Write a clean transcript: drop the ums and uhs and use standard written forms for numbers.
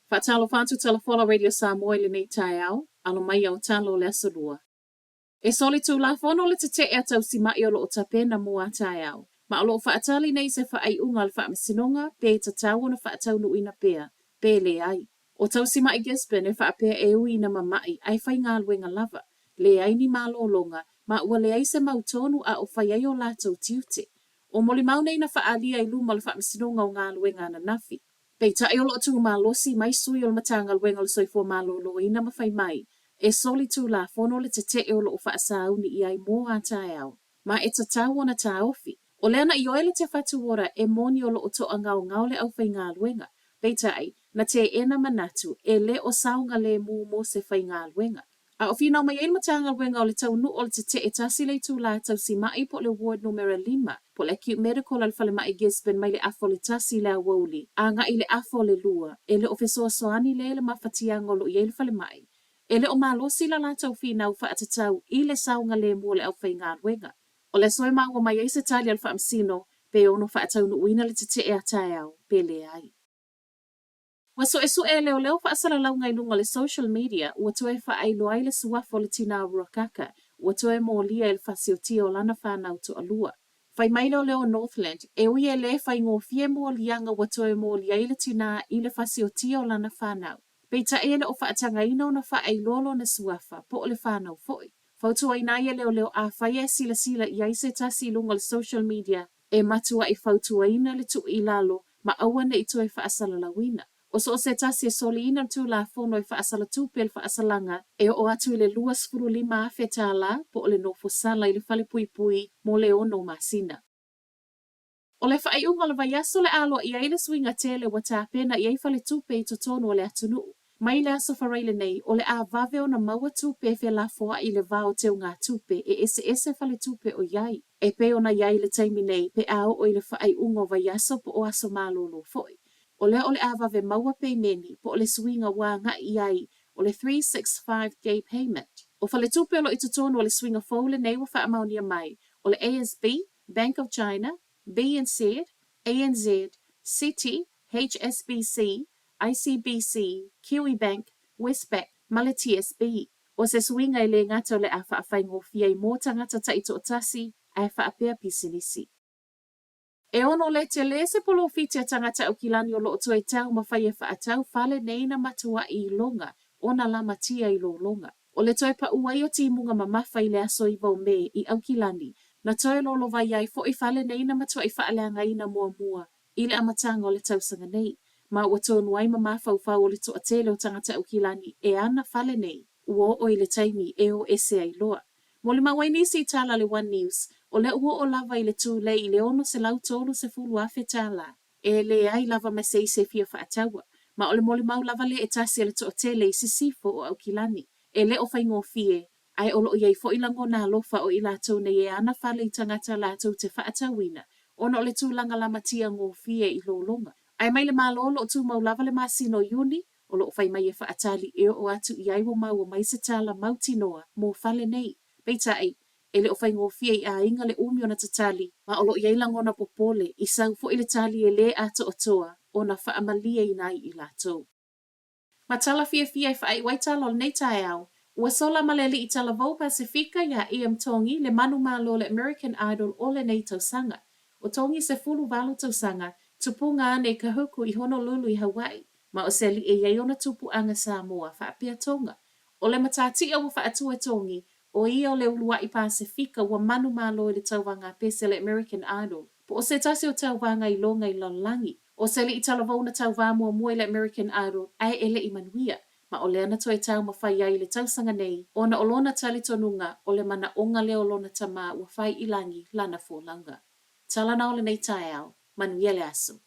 Faatalofa atu Tala Fola Radio Samoa i lenei taeao, alo mai au tala o le Aso Lua. E solitulafono le tete'e a tausima'i o lo o tapena mo a taeao, ma o lo o faatali nei se faaiuga a le Faamasinoga pe tatau ona faataunuuina pea, pe leai. O tausima'i Gisborne e faapea e ui ina mama'i ae faigaluega lava, leai ni malologa, ma ua leai se mautonu a o fai ai o latou tiute. O molimau nei na faaalia i luma o le Faamasinoga o Galuega ananafi. Peitai o lo o tu malosi mai sui o le Matagaluega o le Soifua Maloloina ma fai mai, e solitulafono le tete'e o lo o faasauni i ai mo a taeao, ma e tatau ona taofi. O lea na ioe le Te Whatu Ora e moni o lo o to'agaogao le aufaigaluega, peitai, na teena manatu e le o saogalemu mo se faigaluega. A o finau mai ai le Matagaluega o le taunuu o le tete'e tasi le itulā tausima'i po o le Ward numera lima, po o le Acute Medical a le Falemai Gisborne mai le afa o le tasi i le aoauli agai i le afa o le lua, e le o fesoasoani lea i le mafatiaga o lo o i ai le falemai. E le o malosi la latou finau faatatau i le saogalemu o le aufaigaluega. O le aso e maua mai ai se tali a le Faamasino pe ono faataunuuina le tete'e a taeao pe leai. Ua suesue e leoleo faasalalauga i luga o le social media ua toe faailoa ai le suafa o le tinā o Ruakaka ua toe molia i le fasiotia o lana fanau toalua. Fai mai leoleo o Northland, e ui e lē faigofie moliaga ua toe molia ai le tinā i le fasiotia o lana fanau. Peitai e le o faatagaina ona faailoa lona suafa po o le fanau foi. Fautuaina ai e leoleo afai e silasila i ai se tasi i luga o le social media e matua'i fautuaina le tuu i lalo ma aua ne i toe faasalalauina. O so o se tasi e soliina le Tulafono e faasalatupe le faasalaga e oo atu i le $25,000 tālā po o le nofo sala i le falepuipui mo le ono masina. O le faaiuga o le vaiaso le a aloaia ai le suiga tele ua tapena i ai faletupe i totonu o le atunuu. Mai le Aso Faraile nei, o le a vave ona maua tupe e felafoa'i i le va o teugatupe e eseese faletupe o i ai, e pei ona i ai i le taimi nei pe a oo i le faaiuga o vaiaso po o aso malolo foi. O lea o le a vave maua peimeni po o le suiga ua aga'i i ai o le 365 day payment. O faletupe o lo o i totonu o le suiga fou lenei ua faamaonia mai, o le ASB, Bank of China, BNZ, ANZ, Citi, HSBC, ICBC, Kiwibank, Westpac ma le TSB. O se suiga e lē gata o le a faafaigofie ai mō tagata taitoatasi ae faapea pisinisi. E ono le tele se polofiti a tagata Aukilani o lo o toe taumafai e faatau fale nei na matua'i iloga ona lamatia i lologa. O le toe paʻu ai o timuga mamafa i le aso 9 o Me i Aukilani, na toe lolovai ai fo'i fale nei na matua'i faaleagaina muamua i le amataga o le tausaga nei, ma ua tonu ai ma mafaufau o le toatele o tagata Aukilani e ana fale nei, ua oo i le taimi e o ese ai loa. Molimau ai nisi i tala a le One News, o lea ua oo lava i le tulei i le $630,000 tālā. E leai lava ma se isi e fia faataua, ma o le molimau lava lea e tasi a le toatele i sisifo o Aukilani. E le o faigofie, ae o lo o i ai foi lagona alofa o i latou nei e ana fale i tagata latou te faatauina ona o le tulaga lamatia gofie i lologa. Ae mai le Malo o lo o tumau lava le masina o Iuni, o lo o fai mai e faatali e oo atu i ai ua maua mai se tala mautinoa mo fale nei. Peitai, e le o faigofie i aiga le umi ona tatali, ma o lo o i ai lagona popole i sau foi le tali e lē atoatoa ona faamalieina ai i latou. Ma tala fiafia e faaiu ai tala o lenei taeao, ua sola ma le aliʻi talavou Pasefika iā Iam Tongi le manumalo o le American Idol o lenei tausaga. ʻO Tongi 18 tausaga, tupuga ane i Kahuku i Honolulu i Hawaii, ma o se aliʻi e i ai ona tupuaga Samoa faapea Tonga. ʻO le matatia ua faatu e Tongi, ʻo ia o le uluaʻi Pasefika ua manumalo i le tauvaga pese o le American Idol, po o se tasi o tauvaga iloga i le lalolagi. ʻO se aliʻi talavou na tauvā muamua i le American Idol ae e le i manuia, ma o lea na toe taumafai ai i le tausaga nei ona o lona talitonuga o le manaoga lea o lona tamā ua fai i lagi lana folauga. Tala na o lenei taeao, manuia le aso.